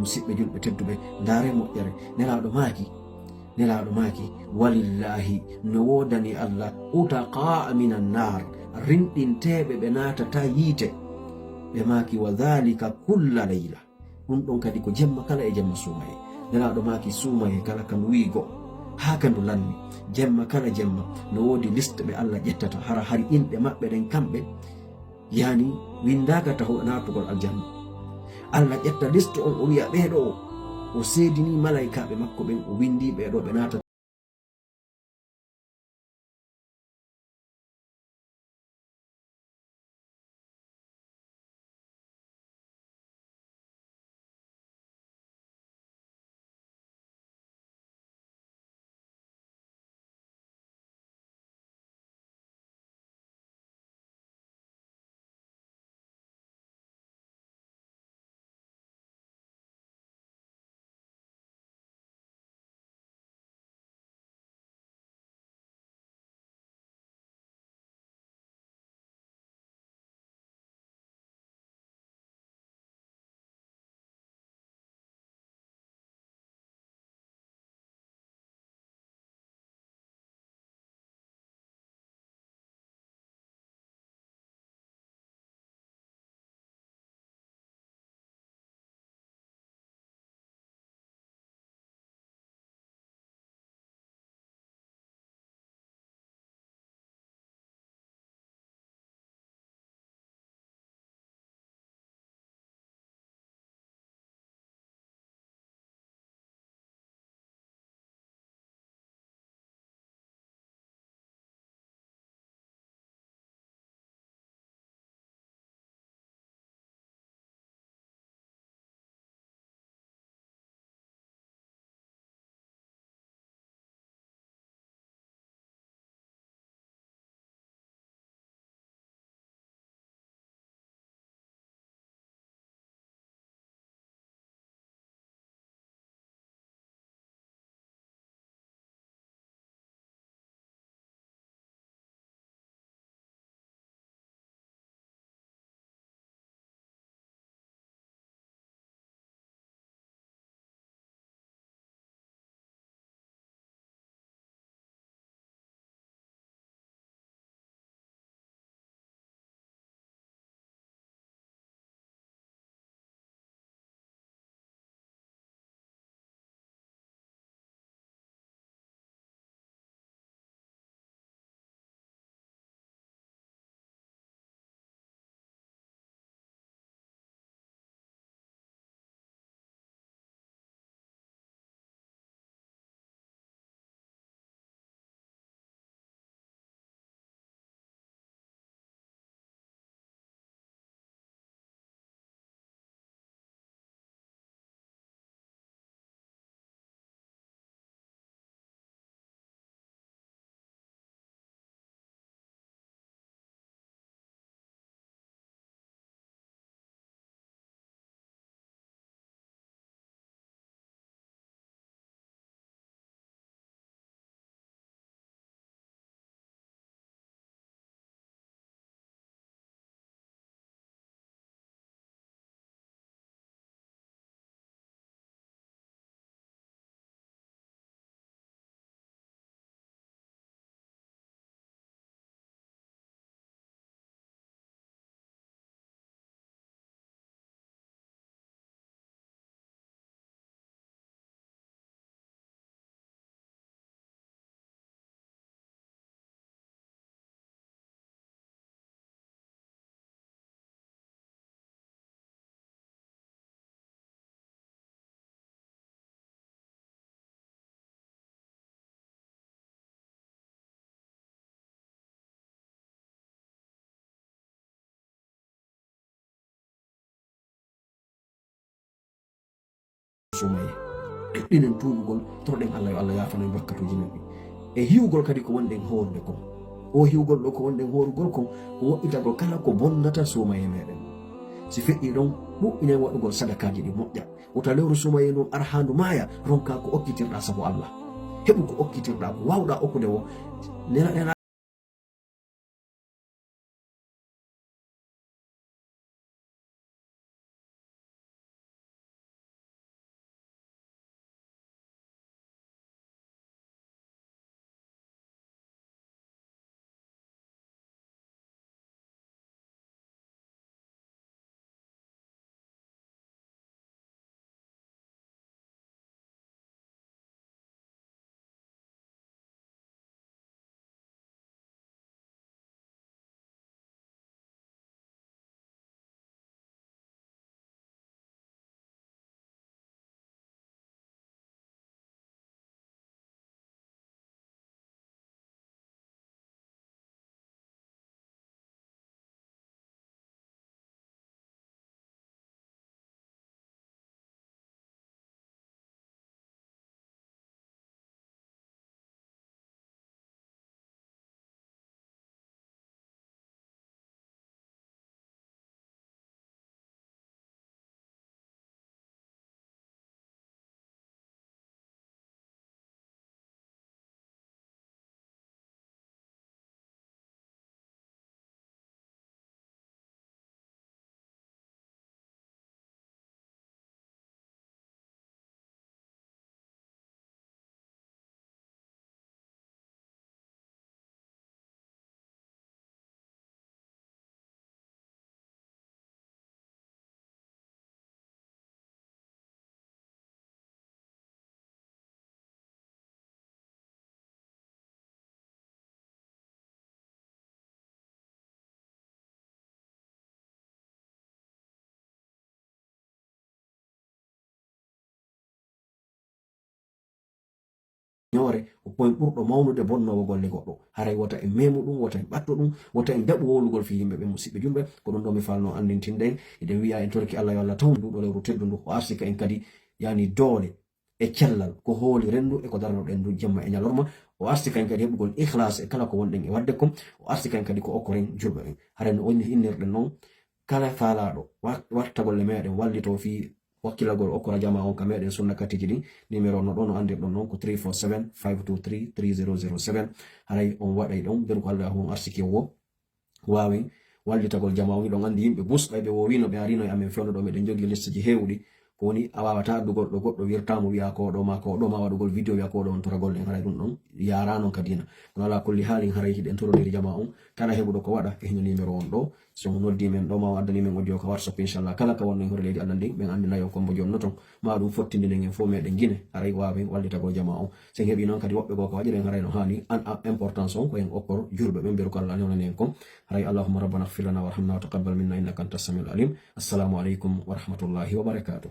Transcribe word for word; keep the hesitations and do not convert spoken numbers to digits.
Musiɓɓe julɓe tedduɓe, ndaaree moƴƴere. Nelaaɗo maaki, Nelaaɗo maaki, "Walillaahi, no woodani Alla, utaqaa minan naar, rinɗinteeɓe ɓe naatataa yiite." Ɓe maaki, "Wa dhaalika kulla layla." Ɗun ɗon kadi ko jemma kala e jemma suumayee. Nelaaɗo maaki, "Suumayee kala ka ndu wi'i go'o, haa ka ndu lanni, jemma kala jemma, no woodi liste ɓe Alla ƴettata, hara hari inɗe maɓɓe ɗen kamɓe, yani, winndaaka taho naatugol aljanna. Alla ƴetta liste on, o wi'a, 'Ɓee ɗoo,' o seedinii malaykaaɓe makko ɓen, o winndii ɓee ɗoo ɓe naatata." Sumayee. Ɗuɗɗinen tuubugol, toroɗen Alla yo Alla yaafano en bakkatuuji men ɗin. E hiwugol kadi ko wonɗen hoorude kon. O hiwugol ɗo ko wonɗen hoorugol kon, ko woɗɗitagol kala ko bonnata suumayee meɗen. Si feƴƴii ɗon, ɗuɗɗinen waɗugol sadakaaji ɗi moƴƴa. Wota lewru suumayee ndun ar haa ndu maaya, ronkaa ko okkitirɗaa sabu Alla. Heɓu ko okkitirɗaa, ko waawɗaa okkude woo. Nela, nela. Ñoore ko poñ ɓurɗo mawnude bonnoowo golle goɗɗo. Haray wota en meemu ɗum, wota en ɓatto ɗum, wota en jaɓu wowlugol fii yimɓe ɓen. Musiɓɓe julɓe, ko ɗum ɗoo mi faalnoo anndintinde en. Hiɗen wi'a en torike Alla yo Alla tawnu nduu ɗoo lewru teddundu, o arsika en kadi, yani, doole e cellal, ko hooli renndu e ko daranoɗen ndu jemma e ñalorma. O arsika en kadi heɓugol ikhlas e kala ko wonɗen e waɗde kon. O arsika en kadi ko okkoren julɓe ɓen. Haray no woni innirɗen non, kala faalaaɗo wa-, warta golle meɗen, wallitoo fii wakkilagol okkora jamaa on ka meɗen sunna katiji ɗin, numéro no ɗoo no anndirɗon non ko three four seven, five two three, three zero zero seven. Haray on waɗay ɗon, mberu ko Alla on arsiki wo waawen wallitagol jamaa on. Hiɗon anndi yimɓe busɓe ɓe woowino, ɓe arino e amen fewndo ɗoo, meɗen jogii listeji heewuɗi. Ko woni a waawataa addugol ɗo goɗɗo wirtaa mo wi'a ko ɗoo ma ko ɗoo ma waɗugol video wi'a ko ɗoo on toragol en, haray ɗum ɗon yaaraa non ka diina. Kono alaa kulli haalin haray hiɗen torodiri jamaa on. Kala heɓuɗo ko waɗa e hino numéro on ɗoo. Si on noddii men ɗoo, maa o addanii men audio ka WhatsApp, inchallah. Kala ka wonno e hoore leydi Allah ndin, ɓen anndina yo kombo jonno ton. Maa ɗum fottindinen en fow meɗen Gine, haray waawen wallitagol jamaa on. Si en heɓii non kadi woɓɓe goo ko waɗiren haray no haani, an a importance on ko en okkor julɓe ɓen, mberu ko Allah newnani en kon. Haray, اللهم ربنا اغفر لنا وارحمنا وتقبل منا إنك أنت السميع العليم. السلام عليكم ورحمة الله وبركاته.